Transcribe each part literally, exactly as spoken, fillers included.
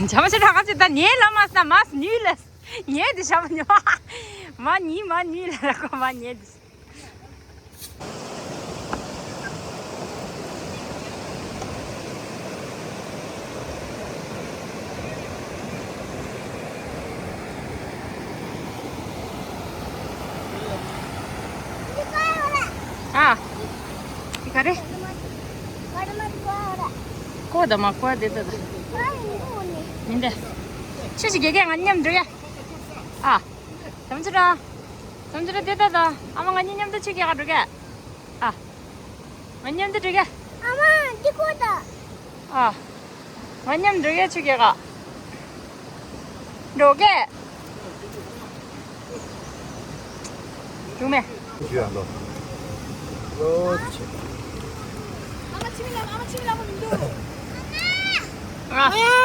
བྱ་མ་ཆེ་ད་ག་ཅི་ད་ཉལ་ལ་མ་ས་མ་ཉུལ་ལ། ཉལ་དེ་བྱ་མ་ཉོ། མ་ཉི་མ་ཉུལ་ལ་ཁོ་མ་ཉལ་དེ། ཨ། འདི་ག་རེ། ཀོ་ད་མ་ཀོ་དེ་ད་ད། མིན་དེ། ཆུ་ཞིག་རྒྱག་གས། ང་མཉམ་འགྲོ་ཡ། ཨ། བྱམས་ཆེ་ར། བྱམས་ཆེ་ར་དེ་ད་ད། ཨ་མ་ང་གཉིས་མཉམ་དུ་ཆུ་རྒྱག་ག་འགྲོ་གས། ཨ། ང་མཉམ་དུ་འགྲོ་གས། ཨ་མ་འདི་ཀོ་ད། ཨ། ང་མཉམ་འགྲོ་གས། ཆུ་རྒྱག་ག་འགྲོ་གས། འགྲོ་མེད། ཞུ་ཡང་ལོ། ལོ་ཆེ། ཨ་མ་ཆི་མི་ལ་ཨ་མ་ཆི་མི་ལ་མ་མི་འདུག་ཨ།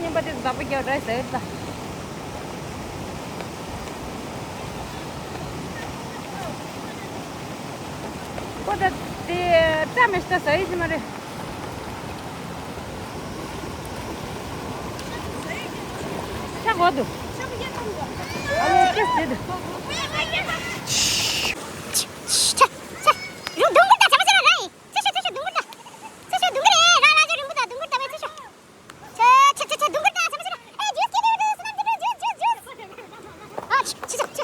རྙིང་པ་དེ་ཟ་པ་རྒྱག་རེད་ཟེར་ད། ཁོ་ད་དེ་བཀྲ་མི་ཤིས་ད་ཟ་ཡི་ཟི་མ་རེད། ཤ་གོ་འདུག་ཨ་ལེ་ཏེས་དེ་འདུག་ཆ་ཆ་ཆ། རུ་སྡུག་གུ་ད་ཆ་མ་ཆ་ར་ར་ཡི། ཆ་ཤོ་ཆ་ཤོ་སྡུག་གུ་ད། ཆ་ཤོ་སྡུག་གུ་རེད་ར་ར་ཆ་རིང་པོ་ད་སྡུག་གུ་ད་བས་ཆ་ཤོ། ཆ་ཆ་ཆ་ཆ་སྡུག་གུ་ད་ཆ་མ་ཆ་ར། ཨེ་ཇུས་ཀི་ཏི་ཏི་སི་ནམ་ཏི་ཏི་ཇུས་ཇུས་ཇུས། ཨ་ཆ་ཆ་ཆ་ཆ།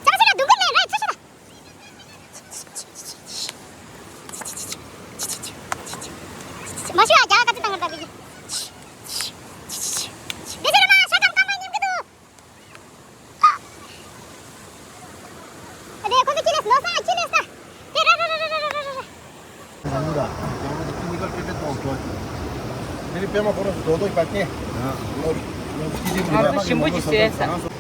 ཆ་མ་ཆ་ར་སྡུག་གུ་ལེན་ར་ཡི་ཆ་ཤོ་ད། མ་ཤི་བ་རྒྱ་ག་ཚོད་བཏང་བར་བཏང་གི། དེ་ཚོ་རེ་མ་ཤ་སྐམ་སྐམ་མ་ཉིམ་གི་འདུག་ཨ་དེ་ཁོ་ཚོ་ཅི་ལས་ནོར་ས་ཅི་ལས་ས། དེ་ར་ར་ར། ང་ཚོ་ཞིམ་པོ་ཅིག་བཟོས་ས།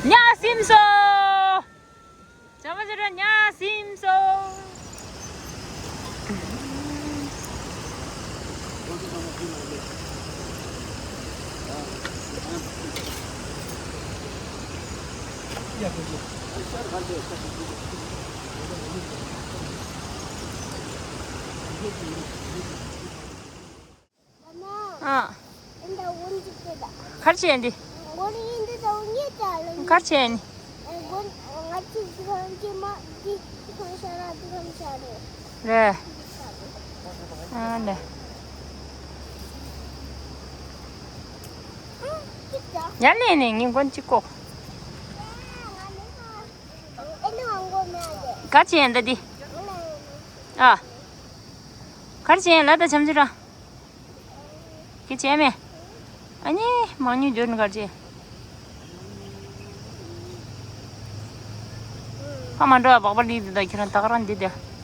ཉ་སིམ་སོ། བྱ་བ་ཟེར་བ་ཉ་སིམ་སོ། ཨ། གར་བྱས་འདི། གར་བྱས་ནི། རེད། ཨ་ནི། ཡར་ལེན་ནས་ངས་མགོ་གཅིག་ཀོ། གར་བྱས་ཡིན་ད་འདི། ཨ། གར་བྱས་ཡིན་ལ་ད་བྱམས་ཆུ་ར། གི་བྱས་མེད། ཨ་ནི་མང་ཉུང་འབྱོར་ནི་གར་བྱས། ཕ་མ་འགྲོ་བ་བག་པ་ལི་འདི་ད་ཁྱེད་རང་ད་ག་རང་འདི་དེ།